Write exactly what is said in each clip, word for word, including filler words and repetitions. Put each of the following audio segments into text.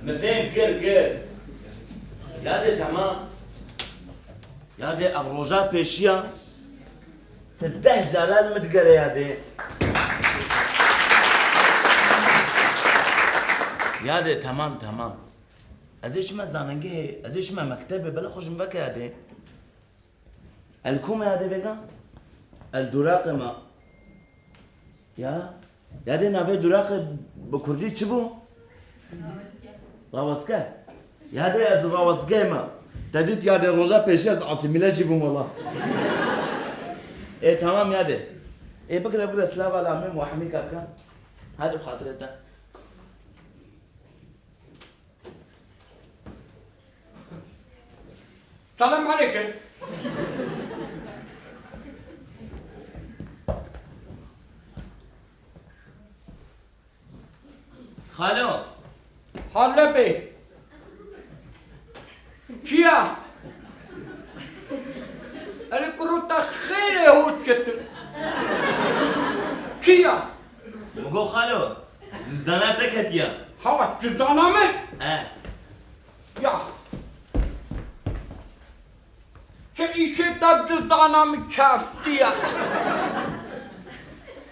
Min fêm kir, kir. Ya dê, temam. Ya dê, ev roja pêşiya. Ti deh caran min digere ya dê. Ya dê, temam, temam. Ez ê çime zanengehê, ez ê çime mektebê, bela xwe ji min veke ya dê. El ku me ya dê vêga? El duraqê me. Ya, ya dê navê duraqê bi kurdî çi bû? Rawestge. Ya dê ez rawestgeh me. Te dît ya dê roja pêşî ez asîmîle jî bûm wela. Ê, temam ya dê. Ê, bigire, bigire, silava la min û hemî kaka. Hadi bi xatirê te. Selam aleykum. Xalo. Halebê. Çiya? Erê kuro te xêrê hot ketin. Çiya? Min got xalo, cizdana te ketiya. Ha, cizdana min? He. Ya. Çi îşê te cizdana min keftiye?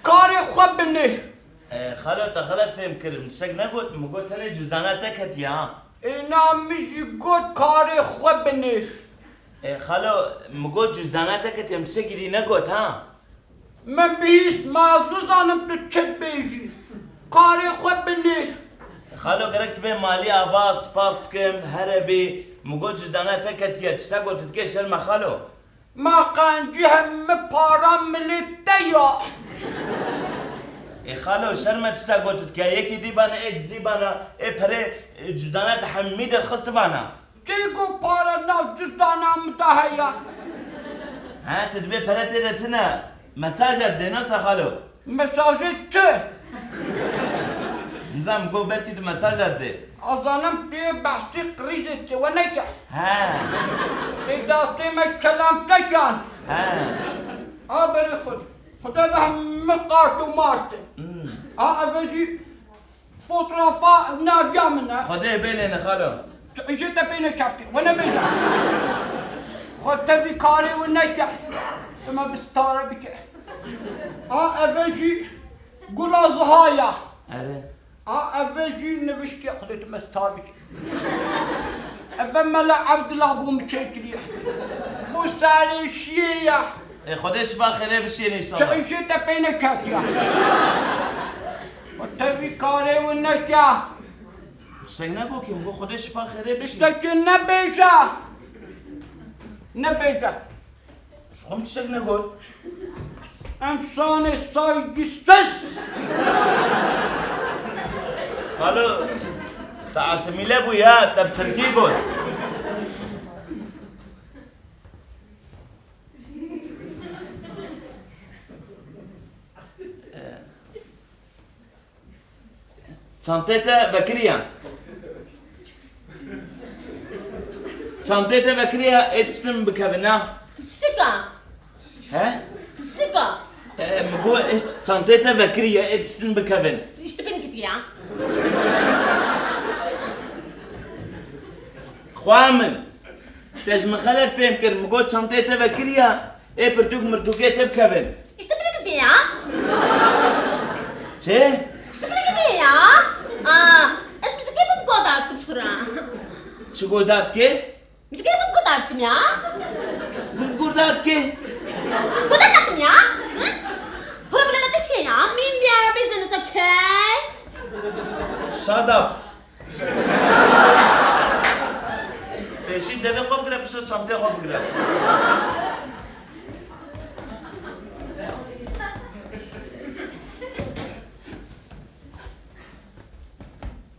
Karê xwe binêr. E, xalo, te xelet fêm kir. Min tiştek negot. Min got tenê cizdana te ketiye ha. Êna min jî got karê xwe binêr. E, xalo, min got cizdana te ketiye. Min tiştekî dî negot ha. Min bihîst, ma ez nizanim tu çi dibêjî. Karê xwe binêr. Xalo, gerek tu bê malî ava, spas dikim, here bî. Min got cizdana te ketiye, tişta got tu dikê şerm e xalo. Ma qencî hemî para milê te ya. Ê xalo, şerm e tişta got tu dike, yekî dî bana, êk zî bana, ê perê, ê cizdana te hemî derxist bana. Kê got para nav cizdana min de heye? He, tu dibê pere tê de tune. Mesaj et dê, nasa xalo? Mesajê çi? Nizam, got belkî tu mesaj et dê. Azanim tu yê behsî qirîzê çi we neke. He. Tê dastê me kelam tekan. He. A berê xwe. Xwedê ve hemî qart û mart e. Hmm. A eve jî Fotoğrafa naviya min e. Xwedê bêlêne xalo. Tu îşê te pê nekeftiye. We nebêje. Xwe tevî karê we neke. Tu me bi stare bike. A eve jî gula ziha ya. Erê. A eve jî niviştiye. Xwedê tu me star bike. Eve Mela Evdila bû min çêkiriye. Bû serê şiyê ya. Ê, Xwedê şifa xêrê bişiyêne înşallah. Tu îşê te pê neketiye. Û tevî karê wî neke. Tiştek negot ki, min got Xwedê şifa xêrê bişî. Tiştekî nebêje. Nebêje. Ji xwe min tiştek negot. Însanê saygısız. Xalo, te asimîle bû ya, te bi tirkî got. Çantê te vekiriye. Çantê te vekiriye, ê tiştin bikevin, na? Tiştika. He? Tiştika. E, min got, ê çantê te vekiriye, ê tiştin bikevin. Îşte beni gidiyor. Xwa min. Te ji min xelet fêm kir, min got çantê te vekiriye, ê pirtûk mirtûkê te bikevin. İşte beni gidiyor ya. Çi? İşte beni gidiyor ya. Aa, ez müzikê bim godar kim şura. Çi godar dikê? Müzikê bim godar kim ya. Bim godar dikê? Godar kim ya? Hı? Probleme de şey ya. Min bir business, okay? Shut up. Pêşî devê xwe bigire, piştre çanteyê xwe bigire.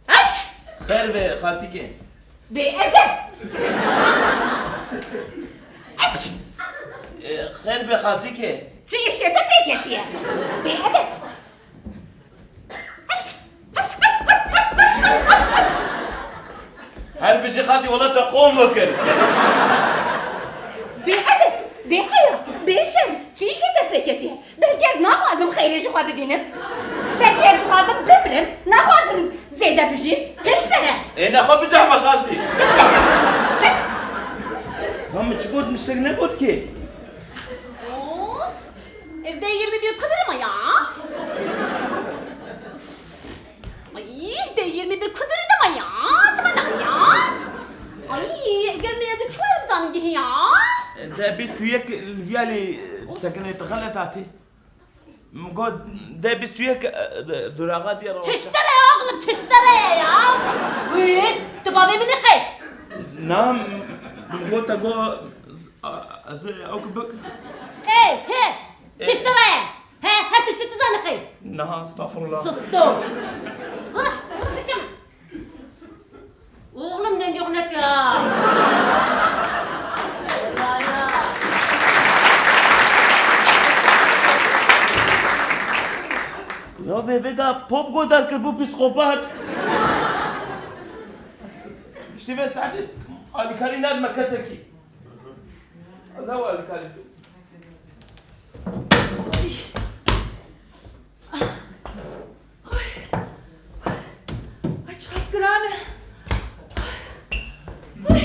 Aç! Xêr be xaltîkê. Bêedeb! Aç! E, xêr be xaltîkê. Çi îşê te pê ketiye? Bêedeb! Her bijî xaltî, wela te qol vekir. Bêedeb, bêheya, bêşerm, çi îşê te pê ketiye? Belkî ez naxwazim xeyrê ji xwe bibînim. Belkî ez dixwazim bimrim, naxwazim Tê de bijî, çi ji te re? Ê nexwe bicehme xaltî. Lan min çi got, min tiştek negot kê. Of! Ev D yirmi bir kudur mu ya? Ay, D yirmi bir kudur da mı ya? Çima ne ya? Ay, eger ne yazı çiwarım zanım gihi ya? D bîst û yek li viyalî sekinê te xelet hatî. Min got, D bîst û yek, e, duraxa diye rawa. Çiştere ya oğlum, çiştere ya. Wî, tu bavê min nixê. Na, min got, te got, a, ez ê ew ki bik. Ê, çi? Ê. Çiştere. He, her tiştî tu zanixê. Na, estağfurullah. Sustu. Qırı, qırı fişim. Oğlum, ne diyor ne ya? Ya vê vêga pop godar kir bû psîkopat. Piştî vê saetê alîkarî nadime kesekî. Ez ew alîkarî bikim. Ay. Ay. Ay, çiqas giran e. Ay.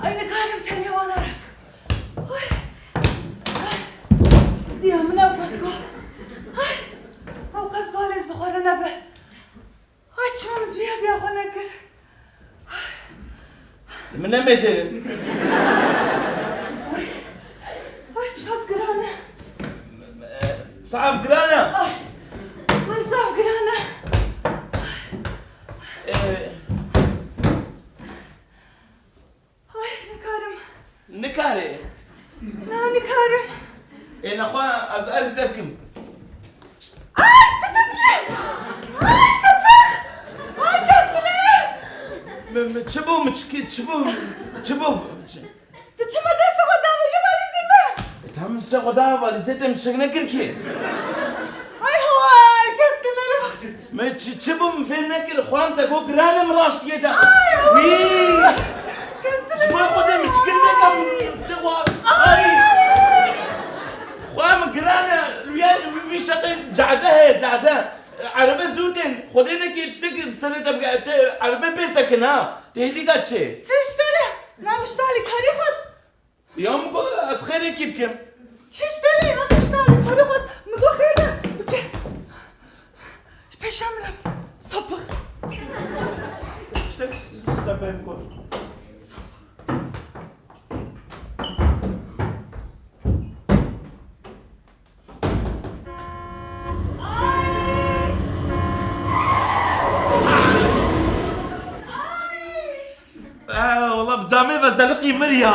Ay, nikarim tenê wana re. Ay. Ay. Diya min ew qas got. Ay. Ew qas valêz bi xwe re nebe. Ay, çima min viya viya xwe nekir? Min nemêzêrin. Ay, ay, çiqas giran e. Zaf giran e. Ay, ay, zaf giran e. Ee, Ay, nikarim. Nikarê? Na, nikarim. Ê nexwe ez erê te bikim. Ay, tijinî! Ay, sepik! Ay, kestine! Mi, mi, çi bû, mi çi, çi bû, çi bû? Çi? Tu çima destê xwe davêjî valîzê me? E, tamam, destê xwe da valîzê te, min tiştek nekir ki. Ay, hay, kestine! Me çi, çi bû min fêm nekir? Xwan te got giran e, min raştiyê de. Ay, ay. Wî! Kes din. Ji bo Xwedê min çi kir vêga min, min, min, xwe. Ay! Ay! Xwe min giran e, wî, wî şeqê cade heye, cade. Erebe zû tên. Xwedê nekê tiştekî bi serê te bike, te erebe pê tekin ha. Tê hêdîka çê? Çi ji te re? Me min ji te alîkarî xwest. Ya min got ez xêrekî bikim. Çi ji te re ya? Min ji te alîkarî xwest. Min got xêr e. Bike. Ji pêşa min re. Sapik. Tiştek ji te bên got. Ay! Ay! Ee, wala bi camê ve zeliqî mir ya.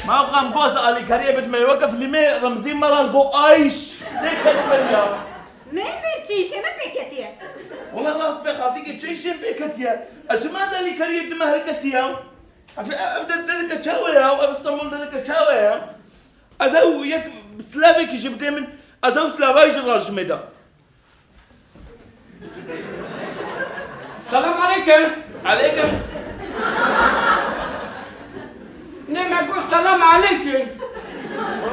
Ma xwe em got ez alîkariyê bidime, weke filmê Remzî Meral got Ayş. Dê ket mir ya. Ne bir çi işe mi peketiye? Wala rast be xaltîkê, çi işê pê ketiye? Ez çima ez alîkariyê dime her kesî ya? Ev, ev der-, dereke çawa ya? Ev Stenbol dereke çawa ya? Ez ew yek silavekî jî bidê min, ez ew silavayî jî rajimê da. Selam aleykum. Aleykum. Ne me got selam aleykum.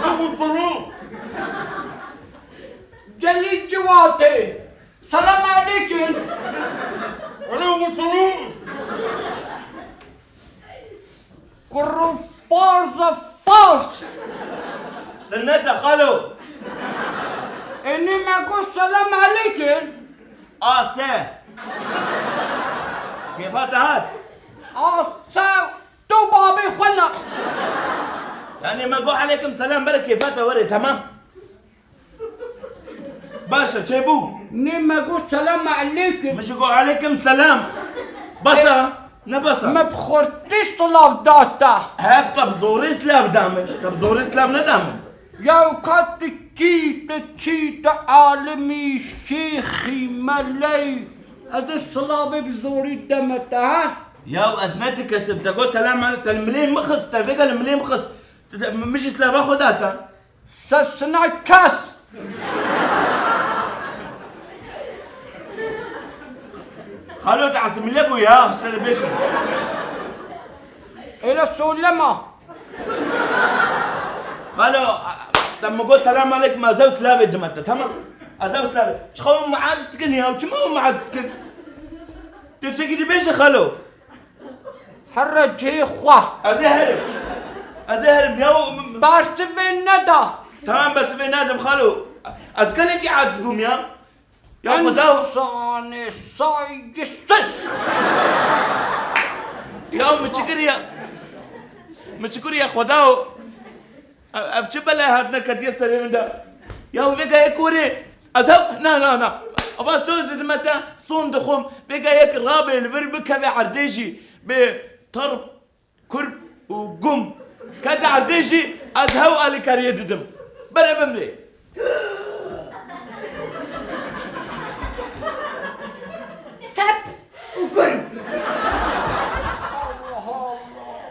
Aleykum selam. Gelî ciwatê. Selam aleykum. Aleykum selam. Kurru farz e farz. Sinnet e xalo. Ênî me got selam aleykum. A se. Kêfa te hat? A se tu babê xwe ne. Yanî me got aleykum selam, bere kêfa te were, temam. Baş e, çêbû. Nê me got selam aleykum. Min jî got aleykum selam. Bes e, ne bes e? Me bi xurtî silav da te. He, te bi zorê silav da min. Te bi zorê silav neda min. Ya ka tu kî, tu çî, tu alimî, şêxî, meleyî. Ez ê silavê bi zorî deme te, ha? Ya ez ne ti kes im. Te got selam aleykum. Te li milê min xist. Te vêga li milê min xist. Te, te, min jî silava xwe da te. Sesine kes. Xalo, te asimîle bû ya, şerê bêşin. Öyle söyleme. Xalo, te min got selam aleykum, ez ew silavê dime te, tamam? Ez ew star. Çiqa hûn min aciz dikin ya? Çima hûn min aciz dikin? Tirşekî dibêje xalo. Here cihê xwe. Ez ê herim. Ez ê herim ya. Bersivê neda. Tamam, bersivê nadim xalo. Ez gelekî aciz bûm ya. Ya Xweda. Însanê saygısız. Ya min çi kiriye? Min çi kiriye Xweda? Ev, ev çi bela hatine ketiye serê min de? Ya vêga yek were. Ez ew, na, na, na. Ava söz didime te, son dixwim. Vêga yek rabe li vir bikeve erdê jî. Bi tirp, kurp û gum. Kete erdê jî ez hew alîkariyê didim. Bere bimrê. Tep û gurm. Allah Allah.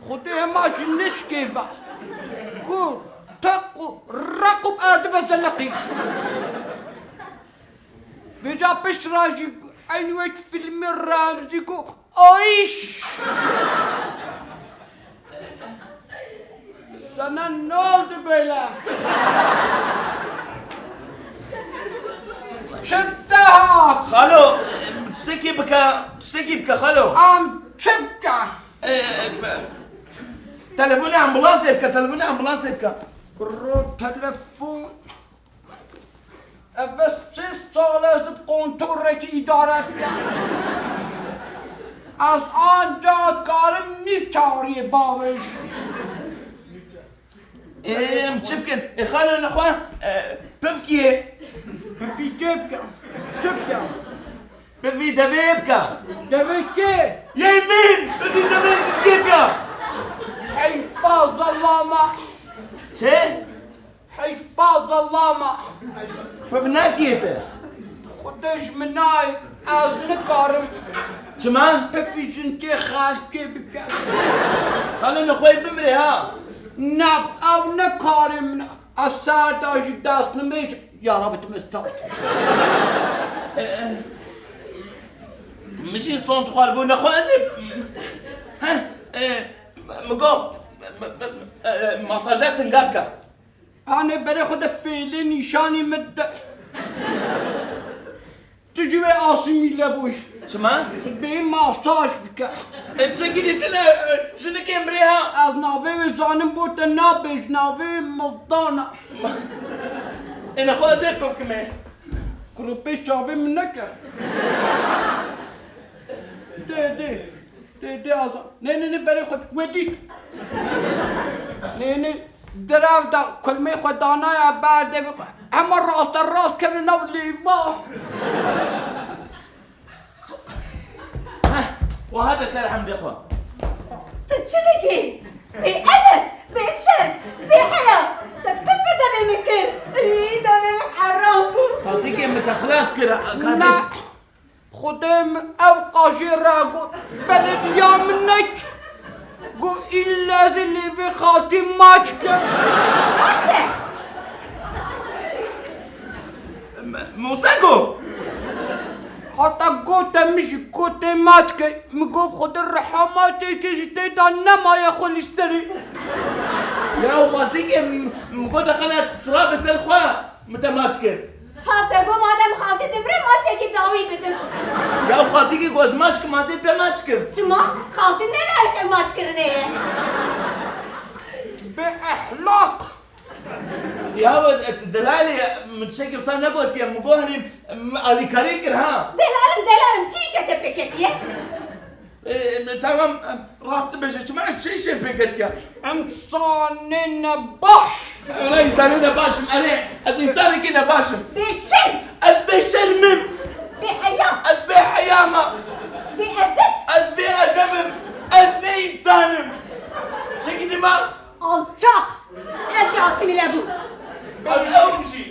Xwedê hema jî nişkêve. Ku teq û req û erdive zeleqî. Vêca pişt re jî eynî wek fîlmê Remzî ku Ayş! Sana ne oldu böyle? Çi te hat? Xalo, tiştekî bike, tiştekî bike xalo. Am çi bike? E, e, telefonê ambulansê bike, telefonê ambulansê bike. Kuro telefon. Ev sê sal ez di kontorekî îdare dikim. Ez anca dikarim nîv çawirê bavêjim. Ê, em çi bikin? Ê, xalo nexwe, e, pivkiyê. Pivî kê bikim? Çi bikim? Pivî devê bike. Devê kê? Yê min! Pivî devê ji kê bike? Heyfa zelama. Çi? Heyfa zelama. Pif nakiyê te. Xwedê ji min nayê, ez nikarim. Çima? Pifî jinkê xelkê bike. Xalo nexwe bimrê ha. Ne, ew ne karê min e. Ez ser de jî dest nimêj, ya Rabbi tu me star. Min jî son dixwar bû nexwe ez ê. Heh, e, min got, e, e, masaja singa bike. Anê berê xwe de fêlê nîşanî min de. Tu jî wê asîmîle bûyî. Çima? Tu bêyî masaj bike. E, tiştekî dî tune, e, jinikê mirê ha. Ez navê wê zanim bo te nabêj, navê wê Mildana. Ê nexwe ez ê bivkimê. Kuro pê çavê min neke. Dê, dê. Dê, dê, aza. Nê, nê, nê, berê xwe. We dît. Nê, nê, derew da kulmê xwe danaya ber devê xwe. Hema raste rast kevin nav lêva. Heh, we hate ser hemdê xwe. Tu çi dikî? Bê edeb, bê şerm, bê heya. Te pir bi devê min kir. Î, devê min heram bû. Xaltîkê min te xilas kir, kardeş. Na. Xwedê min ew qajê re got, belediya min nek. Got, îlle ez ê lêvê xaltî maç kim. Rast e. M-, Musa got. Heta gote min jî, got tê maç ke. Min got, Xwedê rehema tê ke ji tê de nemaye xwe li serê. Ya xaltîkê, m-, min got, xele tira bi ser xwe. Min te maç kir. Ha, te got madem xaltî dimire, maçekî dawî bidim. Ya xaltîkî ku ez maç kim, ez ê te maç kim. Çima? Xaltî ne layiqê maç kirinê ye. Bê ehlaq. Ya we, tu delalî, min tiştekî wisa negotiye, min got henî, min alîkarî kir ha. Delalim, delalim, çi îşe te pê ketiye? E, tamam, e, rast dibêje, çima ez çi îşê pê ketiya? Em sanê nebaş. Wela însanê nebaş im, erê, ez însanekî nebaş im. Bêşerm. Ez bêşerm im. Bêheya. Ez bêheya me. Bêedeb. Ez bêedeb im. Ez ne însan im. Şekî dima. Alçak. Ez jî asîmîle bûm. Ez ew im jî.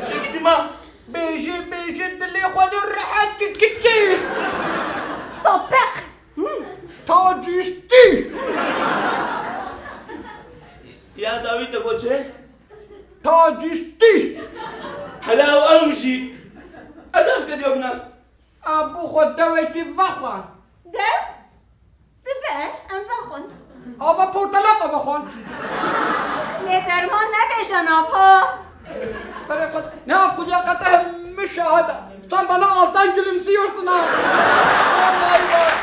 Şekî dima. Bêjê, bêjê dilê xwe lê rehet kir kiçê. Sapeq. Tacîstî. Ya dawî te got çi? Tacîstî. Hela ew em jî. Ez ev kediya bina. A bû xwe dewekî vexwe. Dew? Dibe, em vexwin. Ava portelaq ava xwan. Lê derman nebêje nava. Berekot. Ne af Hülya, kata hemmiş şahada. Sen bana alttan gülümsüyorsun ha. Vallahi bak.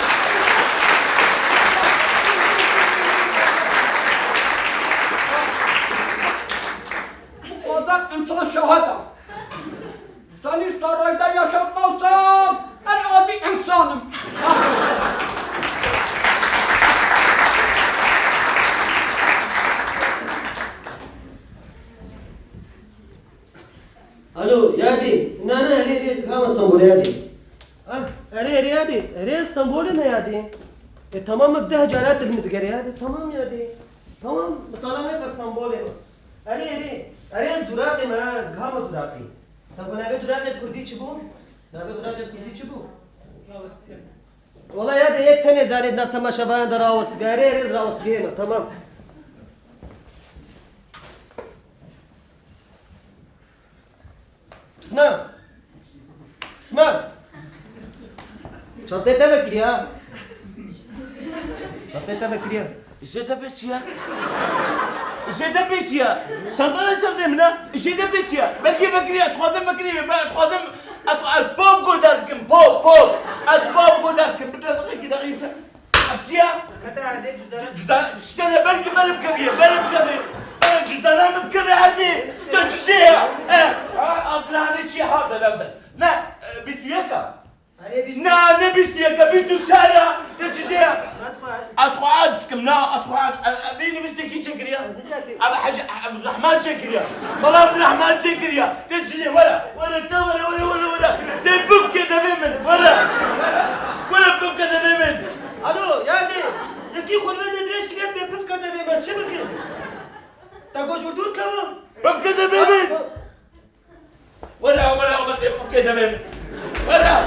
Bu kadar insan şahada. Seni sarayda yaşatmazsam en adi insanım. Alo, yadî, nane, erê, erê, ez gihama Stenbolê, yadî. Ah, erê, erê, yadî, erê, Stenbolê me, yadî. E, tamam, min deh cara te min digere, yadî, tamam, yadî. Tamam, min tala neke Stenbolê me. Erê, erê, erê, ez duraqê me, ez gihama duraqê. Te ku navê duraqê kurdî çi bû? Navê duraqê kurdî çi bû? Wala, yadî, yek tenê zanê di nav temaşevanan de rawestibî. Erê, erê, rawestibî me, tamam. Pisma! Pisma! Çanteyê te vekiriya. Çanteyê te vekiriya. Jê te pê çi ya? Jê te pê çi ya? Çanta ne çanteyê min e? Jê te pê çi ya? Belkî vekiriya, ez dixwazim vekirî be, ez dixwazim, ez, ez pop guhdar dikim, pop, pop. Ez pop guhdar dikim. Bi te daxî, daxî. Ev çi ya? Kete erdê cüzdan. Cüzdan, işte ne, belki benim kemiğe, benim kemiğe. Benim cüzdanım kemiğe hadi. Te çiçeği ya. E, ha, altına ne çi ha, ben evde. Ne, e, bîst û yek a? Hani biz Ne, ne bîst û yek a, bîst û çar a. Te çiçeği ya. Matfar. Az xwe az kim, na, az xwe az. E, e, bir niviştekî çekir ya. Ne zaten? Abi Hacı Abdurrahman çekir ya. Bala Abdurrahman çekir ya. Te çiçeği, were. Were, te were, were, were, were. Te puf ke devê min, were. Were puf ke devê min. Alo, yani, yekî xurmê de dirêj kirêt bê pifka devê me, çi bikin? Te goş vur dûr kevim. Pifka devê min. Were, were, were, te pifka devê min. Were.